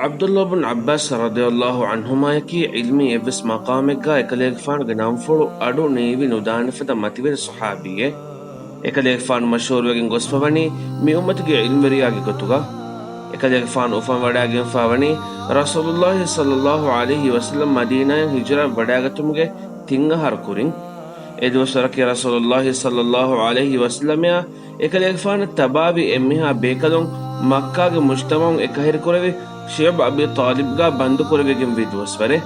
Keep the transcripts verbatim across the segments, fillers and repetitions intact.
ޢަބްދުﷲ ބިން ޢައްބާސް ރަޟިޔަﷲ ޢަންހުމާއަކީ ޢިލްމީ އެއްވެސް މަޤާމެއްގަ އެކަލޭގެފާނުގެ ނަންފުޅު އަޑު ނީވި ނުދާނެ ފަދަ މަތިވެރި ޞަޙާބީއެއް. އެކަލޭގެފާނު މަޝްހޫރުވެގެން ގޮސްފަވަނީ މި އުއްމަތުގެ ޢިލްމުވެރިޔާގެ ގޮތުގަ. އެކަލޭގެފާނު އުފަންވަޑައިގެންފާވަނީ ރަސޫލުﷲ ޞައްލަﷲ ޢަލައިހި ވަސައްލަމް މަދީނާއަށް ހިޖުރަ ވަޑައިގަތުމުގެ ތިން އަހަރު ކުރިން. އެ ދުވަސްވަރަކީ ރަސޫލުﷲ ޞައްލަﷲ ޢަލައިހި ވަސައްލަމައާ އެކަލޭގެފާނަށް ތަބާވި އެންމެހާ ބޭކަލުން މައްކާގެ މުޖްތަމަޢުން އެކަހެރިކުރެވި ޝިޢުބު އަބީ ޠާލިބްގަ ބަންދުކުރެވިގެންވީ ދުވަސްވަރެއް.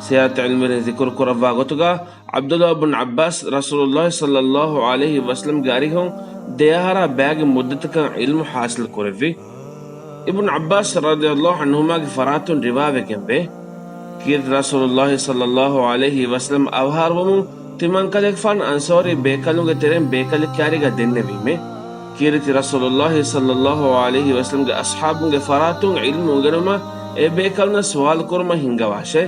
ސިޔާރަތު ޢިލްމުވެރިން ޛިކުރު ކުރައްވާ ގޮތުގަ، ޢަބްދުﷲ ބިން ޢައްބާސް ރަސޫލުﷲ ޞައްލަﷲ ޢަލައިހި ވަސައްލަމްގެ އަރިހުން ދެއަހަރާ ބައިގެ މުއްދަތަކަށް ޢިލްމު ޙާޞިލް ކުރެއްވި. އިބްނު ޢައްބާސް ރަޟިޔަﷲ ޢަންހުމާގެ ފަރާތުން ރިވާވެގެންވޭ، ކީރިތި ރަސޫލުﷲ ޞައްލަﷲ ޢަލައިހި ވަސައްލަމް އަވަހާރަވުމުން ތިމަންކަލޭގެފާނު އަންޞާރީ ބޭކަލުންގެ ތެރެއިން ބޭކަލެއް ކައިރީގަ ދެންނެވީމޭ. ކީރިތި ރަސޫލުﷲ ޞައްލަﷲ ޢަލައިހި ވަސައްލަމްގެ އަޞްޙާބުންގެ ފަރާތުން ޢިލްމު އުނގެނުމަށް އެ ބޭކަލުންނަށް ސުވާލު ކުރުމަށް ހިންގަވާށޭ.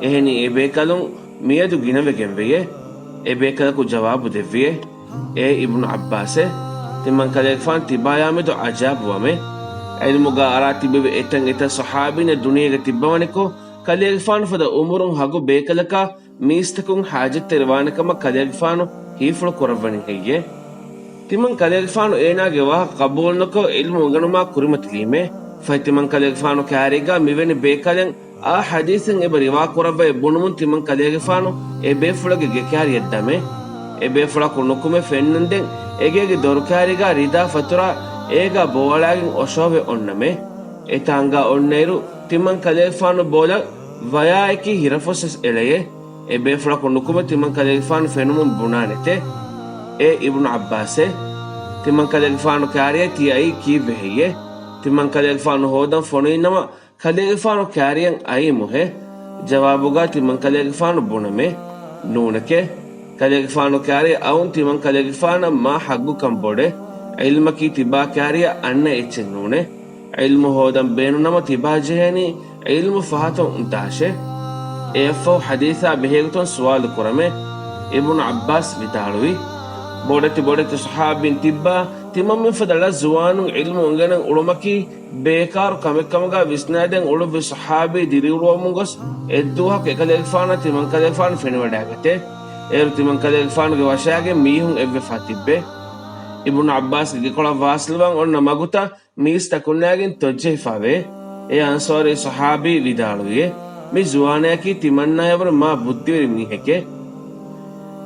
އެހެނީ އެ ބޭކަލުން މިއަދު ގިނަވެގެންވެޔޭ. އެ ބޭކަލަކު ޖަވާބު ދެއްވިއޭ، އޭ އިބްނު ޢައްބާސޭ، ތިމަންކަލޭގެފާނު ތިބާޔާމެދު ޢަޖާއިބުވަމޭ. ޢިލްމުގަ އަރާ ތިބެވި އެތަން އެތައް ޞަޙާބީންނެއް ދުނިޔޭގަ ތިއްބަވަނިކޮށް، ކަލޭގެފާނު ފަދަ އުމުރުން ހަގު ބޭކަލަކާ މީސްތަކުން ޙާޖަތްތެރިވާނެކަމަށް ކަލޭގެފާނު ހީފުޅު ކުރައްވަނީ ހެއްޔޭ؟ ތިމަން ކަލޭގެފާނު އޭނާގެ ވާހަކަ ޤަބޫލުނުކޮށް ޢިލްމު އުނގެނުމާ ކުރިމަތިލީމޭ. ފަހެ ތިމަން ކަލޭގެފާނު ކާރީގާ މިވެނި ބޭކަލެއް އާ ޙަދީޘެއް އެބަ ރިވާ ކުރައްވައި ބުނުމުން ތިމަން ކަލޭގެފާނު އެ ބޭފުޅަކުގެ ގެކާރިއަށް ދަމޭ. އެ ބޭފުޅަކު ނުކުމެ ފެންނަންދެން އެގޭގެ ދޮރުކާރީގާ ރިދާ ފަތުރާ އޭގާ ބޯއަޅާގެން އޮށޯވެ އޮންނަމޭ. އެތާނގާ އޮންނައިރު ތިމަން ކަލޭގެފާނު ބޯލަން ވަޔާއެކީ ހިރަފުސްވެސް އެޅެޔޭ. އެ ބޭފުޅަކު ނުކުމެ ތިމަން ކަލޭގެފާނު ފެނުމުން ބުނާނެތޭ، އޭ އިބްނު ޢައްބާސޭ، ތިމަން ކަލޭގެފާނު ކާރިއަށް ތިއައީ ކީއްވެ ހެއްޔޭ؟ ތިމަން ކަލޭގެފާނު ހޯދަން ފޮނުވިނަމަ، ކަލޭގެފާނު ކާރިއަށް އައީމުހޭ؟ ޖަވާބުގާ ތިމަން ކަލޭގެފާނު ބުނަމޭ، ނޫނެކޭ. ކަލޭގެފާނު ކާރިއަށް އައުން ތިމަން ކަލޭގެފާނަށް މާ ޙައްގުކަން ބޮޑޭ. ޢިލްމަކީ ތިބާ ކާރިއަށް އަންނަ އެއްޗެއް ނޫނޭ. ޢިލްމު ހޯދަން ބޭނުންނަމަ ތިބާ ޖެހޭނީ ޢިލްމު ފަހަތުން ދާށޭ. އެއަށްފަހު ޙަދީޘާ ބެހޭގޮތުން ސުވާލު ކުރަމޭ. އިބްނު ޢައްބާސް ވިދާޅުވި، ބޮޑެތި ބޮޑެތި ޞަޙާބީން ތިއްބާ ތިމަންމެން ފަދަ ޅަ ޒުވާނުން ޢިލްމު އުނގެނެން އުޅުމަކީ ބޭކާރު ކަމެއްކަމުގާ ވިސްނާދޭން އުޅުއްވި ޞަޙާބީ ދިރިއުޅުވަމުން ގޮސް އެއްދުވަހަކު އެކަލޭގެފާނަށް ތިމަން ކަލޭގެފާނު ފެނިވަޑައިގަތޭ. އޭރު ތިމަން ކަލޭގެފާނުގެ ވަށާގެން މީހުން އެއްވެފާ ތިއްބޭ. އިބްނު ޢައްބާސްގެ ގެކޮޅަށް ވާސިލުވާން އޮންނަ މަގުތައް މީސްތަކުންނާގެން ތޮއްޖެހިފާވޭ. އެ އަންޞާރީ ޞަޙާބީ ވިދާޅުވިއޭ، މި ޒުވާނާއަކީ ތިމަންނާޔަށްވުރެ މާ ބުއްދިވެރި މީހެކޭ.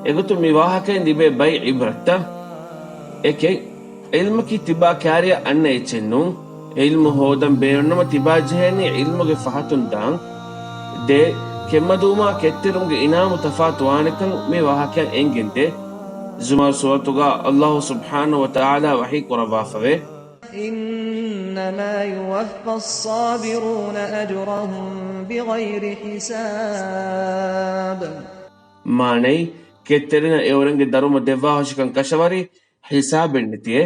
އެގޮތުން މި ވާހަކައިން ލިބޭ ބައި ޢިބްރަތްތައް. އެކެއް، ޢިލްމަކީ ތިބާ ކާރިއަށް އަންނަ އެއްޗެއް ނޫން. ޢިލްމު ހޯދަން ބޭނުންނަމަ ތިބާ ޖެހޭނީ ޢިލްމުގެ ފަހަތުން ދާން. ދޭ، ކެތްމަދުވުމާ ކެތްތެރިވުމުގެ އިނާމު ތަފާތުވާނެކަން މި ވާހަކައިން އެނގެންދޭ. ޒުމަރު ސޫރަތުގާ ﷲ ސުބްޙާނަހޫ ވަތަޢާލާ ވަޙީ ކުރައްވާފަވޭ. إنما يوفى الصابرون أجرهم بغير حساب. މާނައީ، ކެތްތެރިންނަށް އެއުރެންގެ ދަރުމަ ދެއްވާހުށިކަން ކަށަވަރީ ޙިސާބެއް ނެތިއޭ.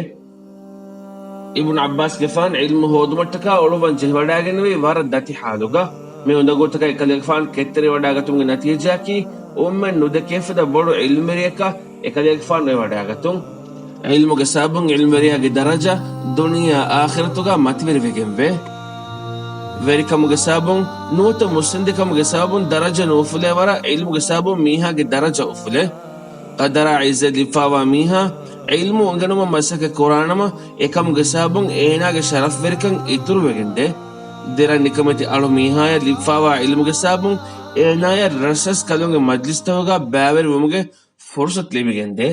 އިބްނު ޢައްބާސްގެފާނު ޢިލްމު ހޯދުމަށްޓަކާ އުޅުއްވަން ޖެހިވަޑައިގެންނެވީ ވަރަށް ދަތި ޙާލުގަ. މި އުނދަގޫތަކަށް އެކަލޭގެފާނު ކެތްތެރިވަޑައިގަތުމުގެ ނަތީޖާއަކީ، އުއްމަތް ނުދެކޭ ފަދަ ބޮޑު ޢިލްމުވެރިޔަކަށް އެކަލޭގެފާނު އެވަޑައިގަތުން. ޢިލްމުގެ ސަބަބުން ޢިލްމުވެރިޔާގެ ދަރަޖަ ދުނިޔެއާ އާޚިރަތުގަ މަތިވެރިވެގެންވޭ. ވެރިކަމުގެ ސަބަބުން، ނުވަތަ މުއްސަނދިކަމުގެ ސަބަބުން ދަރަޖަ ނުއުފުލޭ ވަރަށް ޢިލްމުގެ ސަބަބުން މީހާގެ ދަރަޖަ އުފުލޭ. ޤަދަރާ ޢިއްޒަތް ލިބިފާވާ މީހާ ޢިލްމު އުނގެނުމަށް މަސައްކަތް ކުރާނަމަ، އެކަމުގެ ސަބަބުން އޭނާގެ ޝަރަފްވެރިކަން އިތުރުވެގެންދޭ. ދެރަ ނިކަމެތި އަޅު މީހާޔަށް ލިބިފާވާ ޢިލްމުގެ ސަބަބުން އޭނާޔަށް ރަސްރަސްކަލުންގެ މަޖްލިސްތަކުގަ ބައިވެރިވުމުގެ ފުރުޞަތު ލިބިގެންދޭ.